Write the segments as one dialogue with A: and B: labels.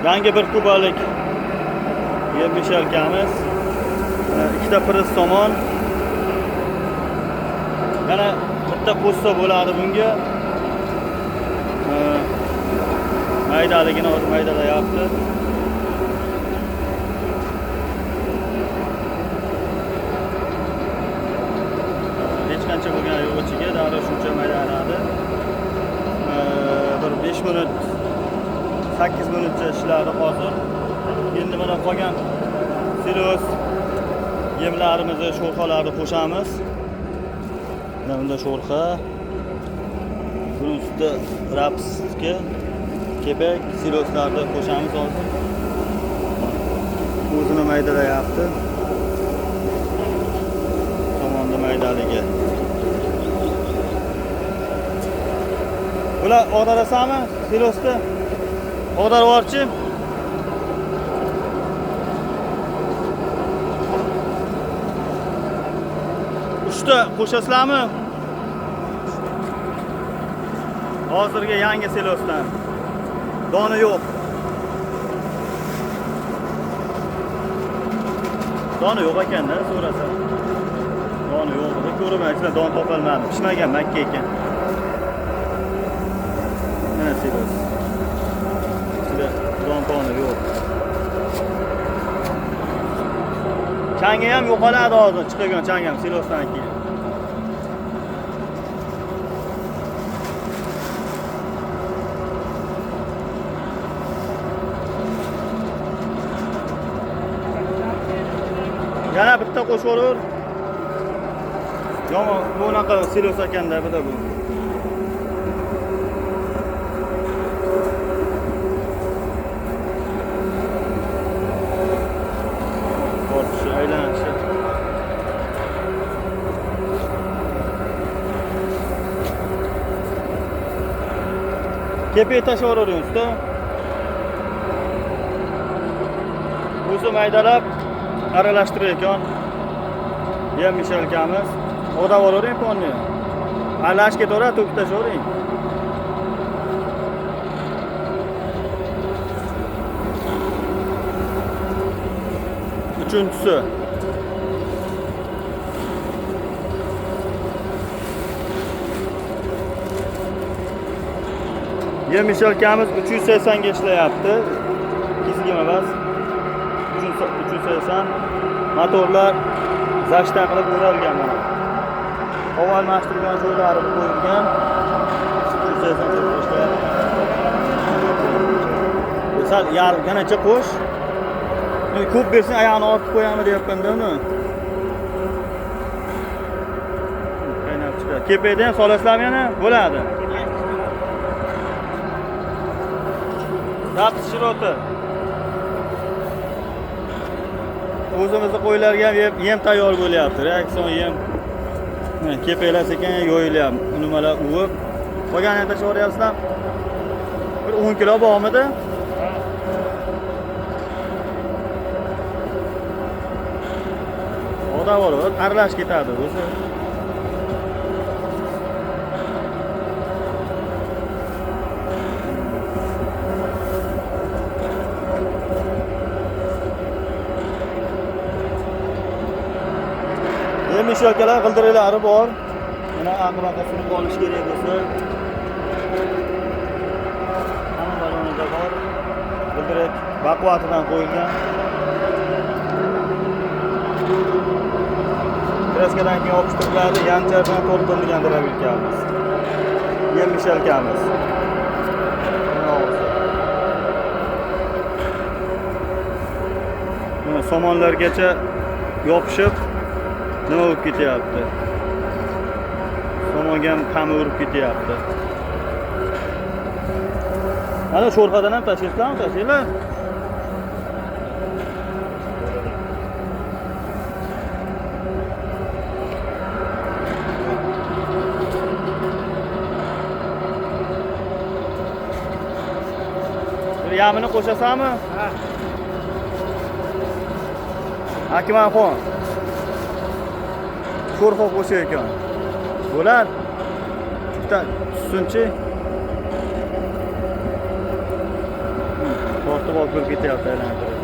A: Yangi bir kubalik yem mishalkamiz. Ikkita priz somon. Yana bitta qo'shsa bo'ladi bunga. Maydaligini hozir maydalayapti. Hech qancha bo'lgani yo'q ichiga, darrov shuncha maydalanadi. Bir 5 minut 8 minutcha ishladi hozir. Endi mana qolgan silos yemlarimizni, sho'rxalarni qo'shamiz. Mana bunda sho'rxa. Buning ustida rapsga kepak, siloslarni qo'shamiz hozir. O'zini maydalayapti. Tomonni maydaligi. Bular og'darasanmi silosni? Og'darib yuborchi. Uchta qo'shasizlarmi? Hozirgi yangi silosdan. Doni yo'q. Doni yo'q ekanda, so'rasa. Doni yo'q dedi, ko'rman, ichida don topolmadim. Pishmagan makka ekan. Mana silos. Ichida don poni yo'q. Changi ham yo'qoladi hozir, chiqagan changi ham silosdan keyin. Yana bitta qo'shaver. Yomon, bunaqa silos ekanda bu da bu. Tortishi, aylanishi. Kepak tashlayvering usta. O'zi maydalab aralashtirar ekan. Yem mishalkamiz. Odam olavering ponni. Aralashib ketaveradi, to'kib tashlayvering. Uchinchisi. Yem mishalkamiz 380 ga ishlayapti. 220 emas. 380. Motorlar zashta qilib o'ralgan mana. Havo almashtirgan joylari qo'yilgan. 380 ga ishlayapti. Sal yarim yanacha qo'sh. Endi ko'p bersang oyog'ini ortib qo'yami deyapman-da uni. Qaynab chiqadi. Kepakni ham solasizlarmi yana? Bo'ladi. Raps shiroti. O'zimizni qo'ylarga ham yem tayyor bo'lyapti. Reaksion yem. Mana kepaklar sekin yoyilyapti. Nimalar uvib. Qolganini tashlab yuboryapsizlar. Bir 10 kilo bormidi? Odam bor, aralash ketadi o'zi. Yemishalkalar g'ildiraklari bor. Mana aqbaqa surib olish kerak bo'lsa. Hamma balonida bor. G'ildirak baquvvatidan qo'yilgan. Kraskadan keyin yopishtiriladi, yanchar bilan to'ldirilgan deravilkamiz. Yemishalkamiz. Mana somonlargacha yopishib nima bo'lib ketyapti? Somonga ham ta'mi urib ketyapti. Mana sho'rxadan ham tashlaysizlarmi? Tashlanglar. Bir yamini qo'shasanmi?
B: Ha.
A: Akmalxon. Sho'rxa qo'shar ekan. Bo'lar. Bitta tushsinchi. Tortib Tortib olib kirib ketyapti aylantirib.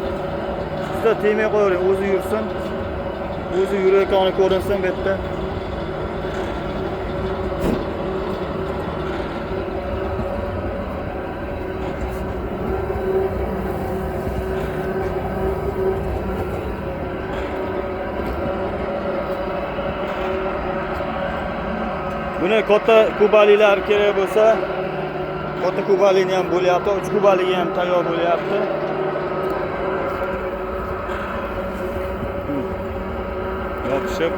A: Usta, tegmay qo'yavering, o'zi yursin. O'zi yurayotgani ko'rinsin bu yerda. Buni katta kubalilar kerak bo'lsa, katta kubalini ham bo'lyapti, 3 kubaligi ham tayyor bo'lyapti. Yopishib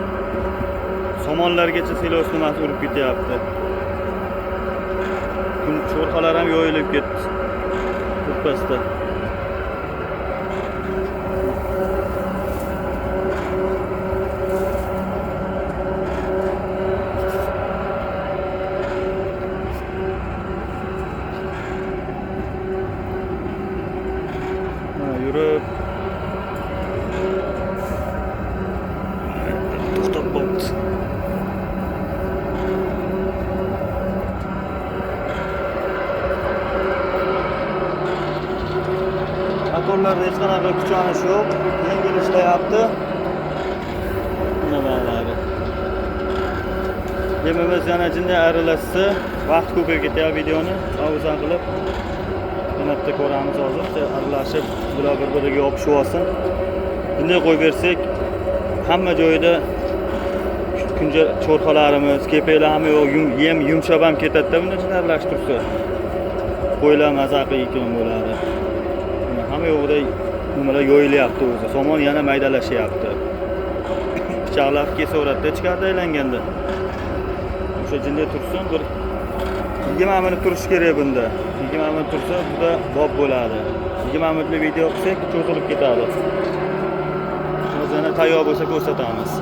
A: somonlargacha silos nimasi urib ketyapti. Kun cho'rxalar ham yoyilib ketdi. Birpasda. Mana yurib to'xtab qolibdi. Motorlarda hech qanaqa kuchanish yo'q, yengil ishlayapti. Nimalari. Yemimiz yana jinday aralashsa, vaqt ko'payib ketyapti videoni pauza qilib. Yana bitta ko'ramiz hozir, aralashib bular bir-biriga yopishib olsin. Bunday qo'yib bersak, hamma joyida kunja cho'rxalarimiz, kepaklar hamma yo'q, yem yumshab ham ketadi-da, bunda jinday aralashib tursa. Qo'ylar maza qilgan bo'ladi. Mana hamma yo'g'ida nimalar yoyilyapti o'zi. Somon yana maydalashyapti. Pichoqlar kesaveradi ichkarida aylanganda. O'sha jinday tursin, bir 20 minut turishi kerak bunda. 20 minut tursa juda bob bo'ladi. 20 minutlik video qilsak cho'zilib ketadi. Hozir yana tayyor bo'lsa ko'rsatamiz.